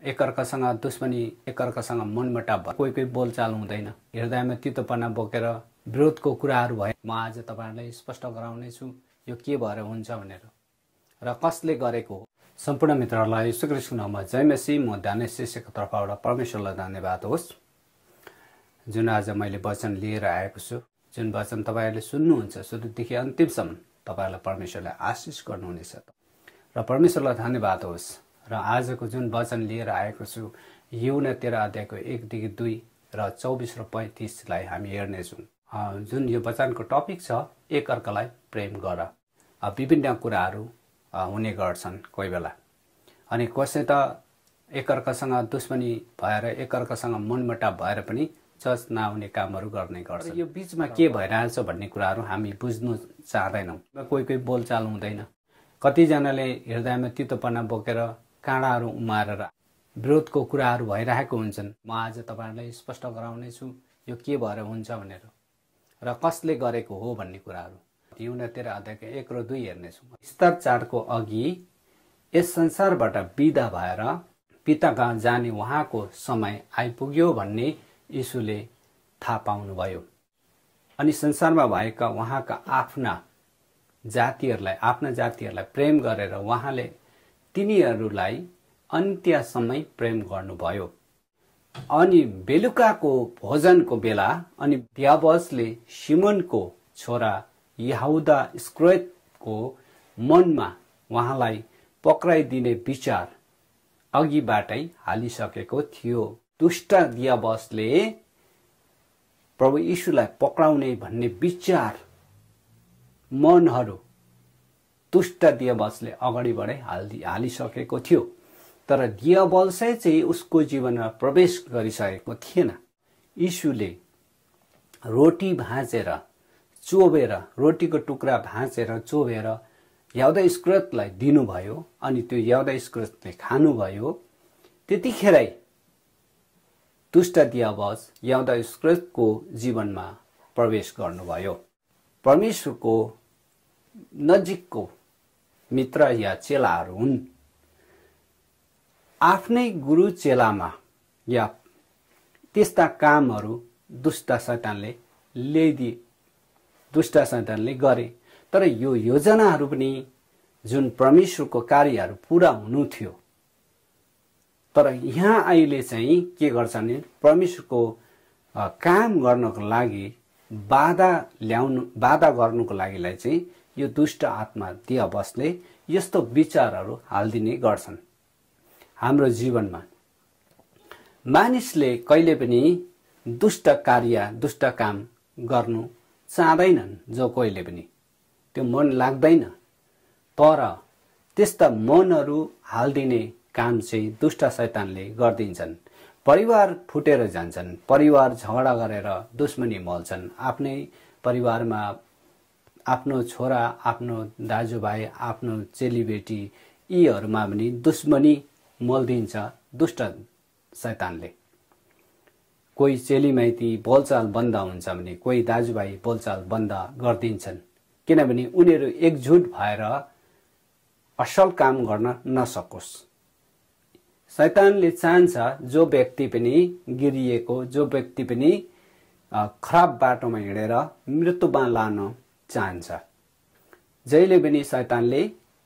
एकअर्कासँग दुश्मनी, एकअर्कासँग मनमुटाव, कोही बोलचाल हुँदैन, हृदयमा तीतोपना बोकेर विरोधको कुराहरू भए। म आज तपाईहरुलाई स्पष्ट गराउने छु यो के भएर हुन्छ भनेर र कसले गरेको हो। सम्पूर्ण मित्रहरूलाई येशू ख्रीष्टको नाममा जय मसीह। म ध्यान शिष्यको तर्फबाट परमेश्वरलाई धन्यवाद होस् जुन आज मैले वचन लिएर आएको छु। जुन वचन तपाईहरुले सुन्नुहुन्छ सुरुदेखि अन्तिमसम्म तपाईहरुलाई परमेश्वरले आशिष गर्नुहुनेछ र परमेश्वरलाई धन्यवाद होस्। र आजको जुन वचन लिएर आएको छु यूहन्ना 13 अध्यायको 1-2 र 24 र 35 लाई हामी हेर्नेछौँ। जुन यो वचनको टपिक छ एकअर्कालाई प्रेम गर। विभिन्न कुराहरू हुने गर्छन् कोही बेला, अनि कसै त एकअर्कासँग दुश्मनी भएर एकअर्कासँग मनमुटाव भएर पनि चर्च नआउने कामहरू गर्ने गर्छन्। यो बीचमा के भइरहेछ भन्ने कुराहरू हामी बुझ्नु चाहदैनौँ। कोही बोलचाल हुँदैन, कतिजनाले हृदयमा तीतोपना बोकेर काँडाहरू उमारेर विरोधको कुराहरू भइरहेको हुन्छन्। म आज तपाईहरुलाई स्पष्ट गराउने छु यो के भएर हुन्छ भनेर र कसले गरेको हो भन्ने कुराहरू। यूहन्ना 13 अध्यायको 1 र 2 हेर्नेछौँ। स्तर 4 को अघि यस संसारबाट बिदा भएर पिता कहाँ जाने उहाँको समय आइपुग्यो भन्ने यीशुले थाहा पाउनुभयो। अनि संसारमा भएका उहाँका आफ्ना जातिहरूलाई प्रेम गरेर उहाँले तिनीहरूलाई अन्त्यसम्म प्रेम गर्नुभयो। अनि बेलुकाको भोजनको बेला अनि दियाबलसले सिमोनको छोरा यहूदा इस्करियोतको मनमा उहाँलाई पक्राइदिने विचार अघिबाटै हालिसकेको थियो। दुष्ट दियाबलसले प्रभु यीशुलाई पक्राउने भन्ने विचार मनहरू दुष्ट दियाबलसले अगाडिबाटै हालिसकेको थियो। तर दियाबलसै चाहिँ उसको जीवनमा प्रवेश गरिसकेको थिएन। यीशुले रोटी भाँचेर चोबेर, रोटीको टुक्रा भाँचेर चोबेर यहूदा इस्करियोतलाई दिनुभयो अनि त्यो यहूदा इस्करियोतले खानुभयो। त्यतिखेरै दुष्ट दियाबलस यहूदा इस्करियोतको जीवनमा प्रवेश गर्नुभयो। परमेश्वरको नजिकको मित्र या चेलाहरू हुन्। आफ्नै गुरु चेलामा या त्यस्ता कामहरू दुष्ट शैतानले गरे। तर यो योजनाहरू पनि जुन परमेश्वरको कार्यहरू पूरा हुनु थियो। तर यहाँ अहिले चाहिँ के गर्छन्, परमेश्वरको काम गर्नको लागि बाधा गर्नुको लागिलाई चाहिँ यो दुष्ट आत्मा दियाबलसले यस्तो विचारहरू हालिदिने गर्छन्। हाम्रो जीवनमा मानिसले कहिले पनि दुष्ट कार्य, दुष्ट काम गर्नु चाहदैनन्। जो कोहीले पनि त्यो मन लाग्दैन। तर त्यस्ता मनहरू हालिदिने काम चाहिँ दुष्ट शैतानले गरिदिन्छन्। परिवार फुटेर जान्छन्, परिवार झगडा गरेर दुश्मनी मोल्छन्। आफ्नै परिवारमा आफ्नो छोरा, आफ्नो दाजुभाइ, आफ्नो चेलीबेटी यीहरूमा पनि दुश्मनी मोल्दिन्छ दुष्ट शैतानले। कोही चेलीमाइती बोलचाल बन्द हुन्छ भने कोही दाजुभाइ बोलचाल बन्द गरिदिन्छन्, किनभने उनीहरू एकजुट भएर असल काम गर्न नसकोस्। शैतानले चाहन्छ जो व्यक्ति पनि गिरिएको, जो व्यक्ति पनि खराब बाटोमा हिँडेर मृत्युमा लान चाहन्छ। जहिले पनि शैतानले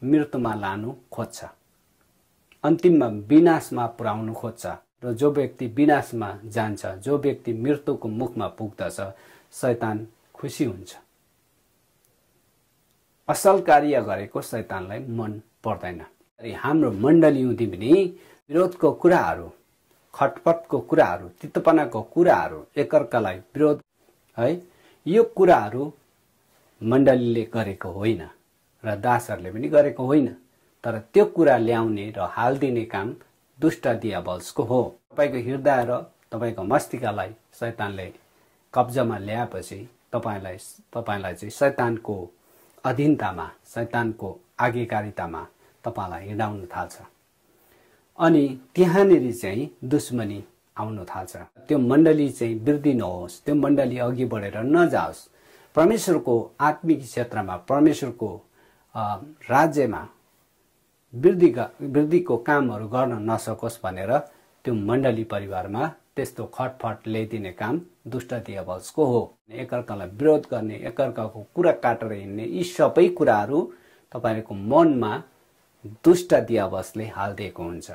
मृत्युमा लानु खोज्छ, अन्तिममा विनाशमा पुर्याउनु खोज्छ। र जो व्यक्ति विनाशमा जान्छ, जो व्यक्ति मृत्युको मुखमा पुग्दछ, शैतान खुसी हुन्छ। असल कार्य गरेको शैतानलाई मन पर्दैन। हाम्रो मण्डली हुँदी पनि विरोधको कुराहरू, खटपटको कुराहरू, तीतोपनाको कुराहरू, एकअर्कालाई विरोध है, यो कुराहरू मण्डलीले गरेको होइन र दासहरूले पनि गरेको होइन। तर त्यो कुरा ल्याउने र हालिदिने काम दुष्ट दियाबलसको हो। तपाईको हृदय र तपाईको मस्तिष्कलाई शैतानले कब्जामा ल्याएपछि तपाईलाई चाहिँ शैतानको अधीनतामा, शैतानको आज्ञाकारितामा तपाईलाई हिँडाउन थाल्छ। अनि त्यहाँनेरि चाहिँ दुश्मनी आउन थाल्छ। त्यो मण्डली चाहिँ वृद्धि नहोस्, त्यो मण्डली अघि बढेर नजाओस्। परमेश्वरको आत्मिक क्षेत्रमा, परमेश्वरको राज्यमा वृद्धिको कामहरू गर्न नसकोस् भनेर त्यो मण्डली परिवारमा त्यस्तो खटफट ल्याइदिने काम दुष्ट दियाबल्सको हो। एकअर्कालाई विरोध गर्ने, एकअर्काको कुरा काटेर हिँड्ने, यी सबै कुराहरू तपाईको मनमा दुष्ट दियाबल्सले हालिदिएको हुन्छ।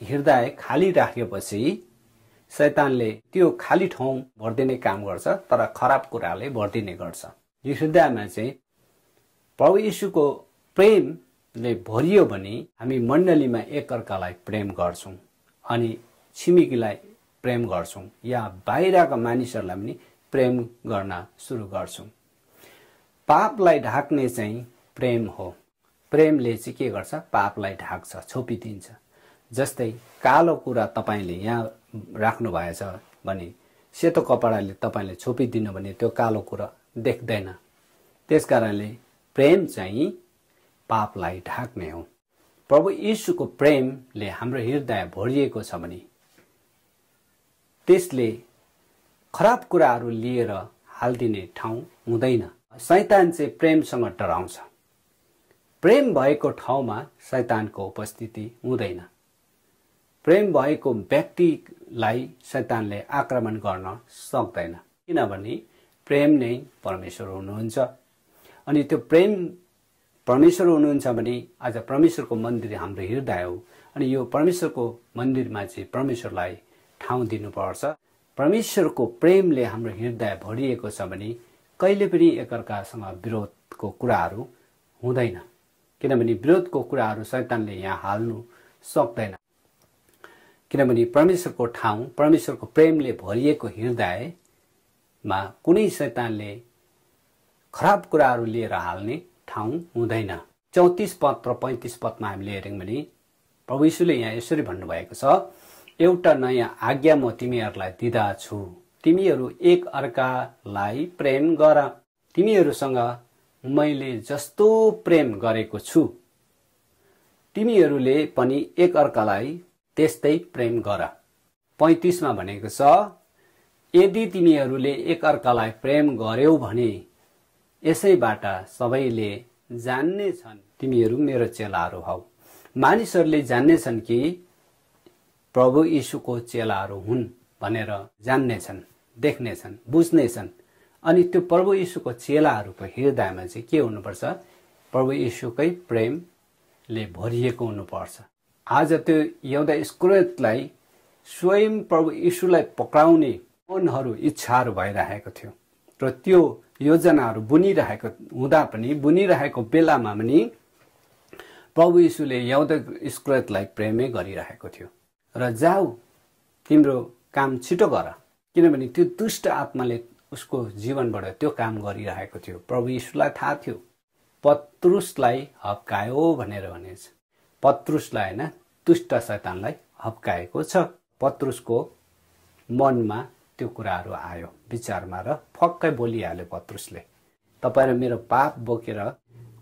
हृदय खाली राखेपछि शैतानले त्यो खाली ठाउँ भर्दिने काम गर्छ, तर खराब कुराले भर्दिने गर्छ। यो हृदयमा चाहिँ प्रभु येशूको प्रेमले भरियो भने हामी मण्डलीमा एकअर्कालाई प्रेम गर्छौं अनि छिमेकीलाई प्रेम गर्छौं या बाहिरका मानिसहरूलाई पनि प्रेम गर्न सुरु गर्छौं। पापलाई ढाक्ने चाहिँ प्रेम हो। प्रेमले चाहिँ के गर्छ? पापलाई ढाक्छ, छोपिदिन्छ। जस्तै कालो कुरा तपाईले यहाँ राख्नु भएछ भने सेतो कपडाले तपाईले छोपिदिनु भने त्यो कालो कुरा देख्दैन। त्यसकारणले प्रेम चाहिँ पापलाई ढाक्ने हो। प्रभु येशूको प्रेमले हाम्रो हृदय भरिएको छ भने त्यसले खराब कुराहरू लिएर हाल्दिने ठाउँ हुँदैन। शैतान चाहिँ प्रेमसँग डराउँछ। प्रेम भएको ठाउँमा शैतानको उपस्थिति हुँदैन। प्रेम भएको व्यक्तिलाई शैतानले आक्रमण गर्न सक्दैन, किनभने प्रेम नै परमेश्वर हुनुहुन्छ। अनि त्यो प्रेम परमेश्वर हुनुहुन्छ भने आज परमेश्वरको मन्दिर हाम्रो हृदय हो। अनि यो परमेश्वरको मन्दिरमा चाहिँ परमेश्वरलाई ठाउँ दिनुपर्छ। परमेश्वरको प्रेमले हाम्रो हृदय भरिएको छ भने कहिले पनि एकअर्कासँग विरोधको कुराहरू हुँदैन, किनभने विरोधको कुराहरू शैतानले यहाँ हाल्नु सक्दैन। किनभने परमेश्वरको ठाउँ, परमेश्वरको प्रेमले भरिएको हृदयमा कुनै शैतानले खराब कुराहरू लिएर हाल्ने ठाउँ हुँदैन। 34 पद र 35 पदमा हामीले हेर्यौं भने प्रभु येशूले यहाँ यसरी भन्नुभएको छ, एउटा नयाँ आज्ञा म तिमीहरूलाई दिँदा छु, तिमीहरू एक अर्कालाई प्रेम गर। तिमीहरूसँग मैले जस्तो प्रेम गरेको छु तिमीहरूले पनि एक अर्कालाई त्यस्तै प्रेम गर। 35 मा भनेको छ, यदि तिमीहरूले एक अर्कालाई प्रेम गर्यौ भने यसैबाट सबैले जान्नेछन् तिमीहरू मेरो चेलाहरू हौ। मानिसहरूले जान्नेछन् कि प्रभु येशूको चेलाहरू हुन् भनेर जान्नेछन्, देख्नेछन्, बुझ्नेछन्। अनि त्यो प्रभु येशूको चेलाहरूको हृदयमा चाहिँ के हुनुपर्छ? प्रभु येशूकै प्रेमले भरिएको हुनुपर्छ। आज त्यो यहुदा इस्करियोतलाई स्वयं प्रभु येशूलाई पक्राउने मनहरू, इच्छाहरू भइरहेको थियो र त्यो योजनाहरू बुनिरहेको हुँदा पनि, बुनिरहेको बेलामा पनि प्रभु येशूले यहुदा इस्करियोतलाई प्रेमै गरिरहेको थियो र जाऊ तिम्रो काम छिटो गर, किनभने त्यो दुष्ट आत्माले उसको जीवनबाट त्यो काम गरिरहेको थियो। प्रभु येशूलाई थाहा थियो पत्रुसलाई हप्कायो भनेर भनेछ। पत्रुसलाई हैन, दुष्ट शैतानलाई हप्काएको छ। पत्रुसको मनमा त्यो कुराहरू आयो विचारमा र फक्कै बोलिहाल्यो पत्रुसले, तपाईँ र मेरो पाप बोकेर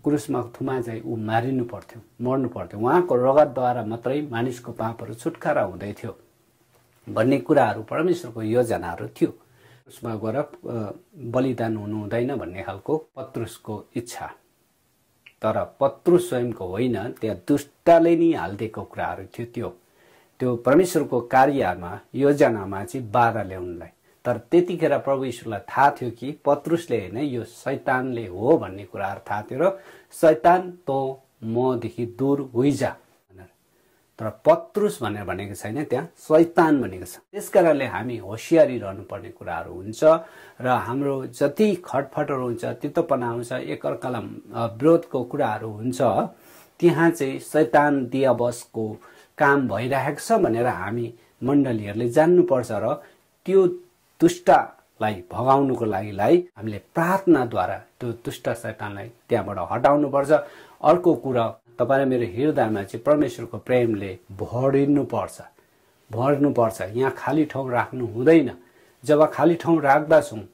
क्रुसमा थुमा चाहिँ ऊ मारिनु पर्थ्यो, मर्नु पर्थ्यो, उहाँको रगतद्वारा मात्रै मानिसको पापहरू छुटकारा हुँदै थियो भन्ने कुराहरू परमेश्वरको योजनाहरू थियो। उसमा गएर बलिदान हुनु हुँदैन भन्ने खालको पत्रुसको इच्छा। तर पत्रुस स्वयंको होइन, त्यहाँ दुष्टले नै हालिदिएको कुराहरू थियो। त्यो परमेश्वरको कार्यमा, योजनामा चाहिँ बाधा ल्याउनलाई। तर त्यतिखेर प्रभु येशूलाई थाहा थियो कि पत्रुसले होइन, यो शैतानले हो भन्ने कुराहरू थाहा थियो र शैतान तँ मदेखि दूर होइजा भनेर। तर पत्रुस भनेर भनेको छैन, त्यहाँ शैतान भनेको छ। त्यसकारणले हामी होसियारी रहनुपर्ने कुराहरू हुन्छ र हाम्रो जति खटफटहरू हुन्छ, तितोपना हुन्छ, एकअर्कालाई विरोधको कुराहरू हुन्छ, त्यहाँ चाहिँ शैतान दियाबसको काम भइरहेको छ भनेर हामी मण्डलीहरूले जान्नुपर्छ र त्यो दुष्टलाई भगाउनुको लागि हामीले प्रार्थनाद्वारा त्यो दुष्ट शैतानलाई त्यहाँबाट हटाउनुपर्छ। अर्को कुरा, तपाईँ मेरो हृदयमा चाहिँ परमेश्वरको प्रेमले भर्नुपर्छ। यहाँ खाली ठाउँ राख्नु हुँदैन। जब खाली ठाउँ राख्दछौँ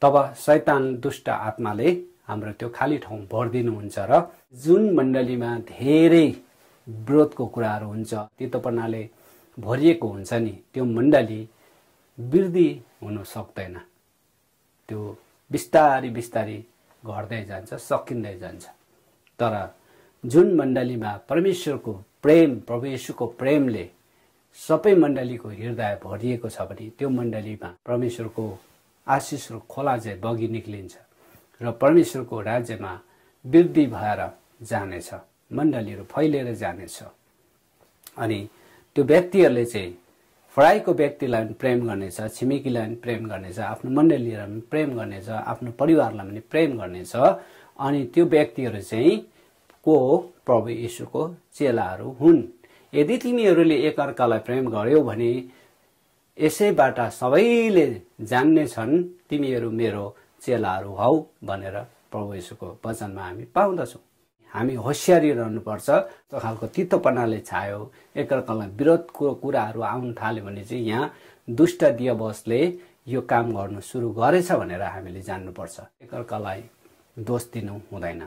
तब शैतान, दुष्ट आत्माले हाम्रो त्यो खाली ठाउँ भरिदिनुहुन्छ र जुन मण्डलीमा धेरै विरोधको कुराहरू हुन्छ, तितोपनाले भरिएको हुन्छ नि, त्यो मण्डली वृद्धि हुन सक्दैन। त्यो बिस्तारी बिस्तारी घट्दै जान्छ, सकिँदै जान्छ। तर जुन मण्डलीमा परमेश्वरको प्रेम, प्रभु येशूको प्रेमले सबै मण्डलीको हृदय भरिएको छ भने त्यो मण्डलीमा परमेश्वरको आशिषको खोला चाहिँ बगी निक्लिन्छ र परमेश्वरको राज्यमा वृद्धि भएर जानेछ, मण्डलीहरू फैलिएर जानेछ। अनि त्यो व्यक्तिहरूले चाहिँ पढाइको व्यक्तिलाई पनि प्रेम गर्नेछ, छिमेकीलाई पनि प्रेम गर्नेछ, आफ्नो मण्डलीलाई पनि प्रेम गर्नेछ, आफ्नो परिवारलाई पनि प्रेम गर्नेछ। अनि त्यो व्यक्तिहरू चाहिँ को हो? प्रभु येशूको चेलाहरू हुन्। यदि तिमीहरूले एकअर्कालाई प्रेम गर्यौ भने यसैबाट सबैले जान्नेछन् तिमीहरू मेरो चेलाहरू हौ भनेर प्रभु येशूको वचनमा हामी पाउँदछौँ। हामी होशियारी रहनुपर्छ। त्यो खालको तितोपनाले छायो, एकअर्कालाई विरोधको कुराहरू आउन थाल्यो भने चाहिँ यहाँ दुष्ट दियवसले यो काम गर्नु सुरु गरेछ भनेर हामीले जान्नुपर्छ। एकअर्कालाई दोष दिनु हुँदैन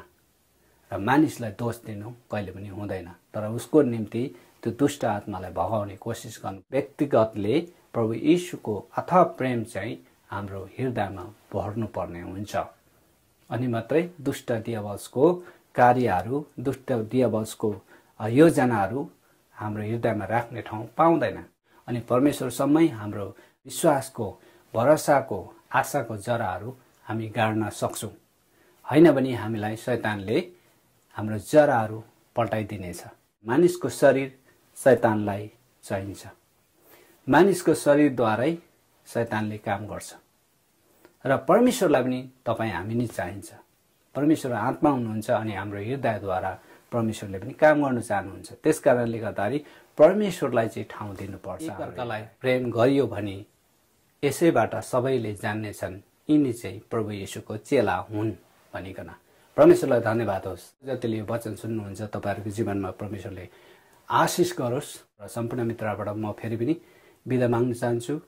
र मानिसलाई दोष दिनु कहिले पनि हुँदैन, तर उसको निम्ति त्यो दुष्ट आत्मालाई भगाउने कोसिस गर्नु। व्यक्तिगतले प्रभु येशूको अथाह प्रेम चाहिँ हाम्रो हृदयमा भर्नु पर्ने हुन्छ। अनि मात्रै दुष्ट दियवसको कार्यहरू, दुष्ट दियवसको योजनाहरू हाम्रो हृदयमा राख्ने ठाउँ पाउँदैन। अनि परमेश्वरसम्मै हाम्रो विश्वासको, भरोसाको, आशाको जराहरू हामी गाड्न सक्छौँ। होइन भने हामीलाई शैतानले हाम्रो जराहरू पल्टाइदिनेछ। मानिसको शरीर शैतानलाई चाहिन्छ, मानिसको शरीरद्वारै शैतानले काम गर्छ र परमेश्वरलाई पनि तपाईँ हामी नै चाहिन्छ। परमेश्वर आत्मा हुनुहुन्छ अनि हाम्रो हृदयद्वारा परमेश्वरले पनि काम गर्न चाहनुहुन्छ। त्यस कारणले गर्दाखेरि परमेश्वरलाई चाहिँ ठाउँ दिनुपर्छ। एकअर्कालाई प्रेम गरियो भने यसैबाट सबैले जान्नेछन् यिनी चाहिँ प्रभु येशूको चेला हुन् भनिकन। परमेश्वरलाई धन्यवाद होस्। जतिले यो वचन सुन्नुहुन्छ तपाईँहरूको जीवनमा परमेश्वरले आशिष गरोस्। र सम्पूर्ण मित्रबाट म फेरि पनि बिदा माग्न चाहन्छु।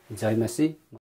जय मसीह।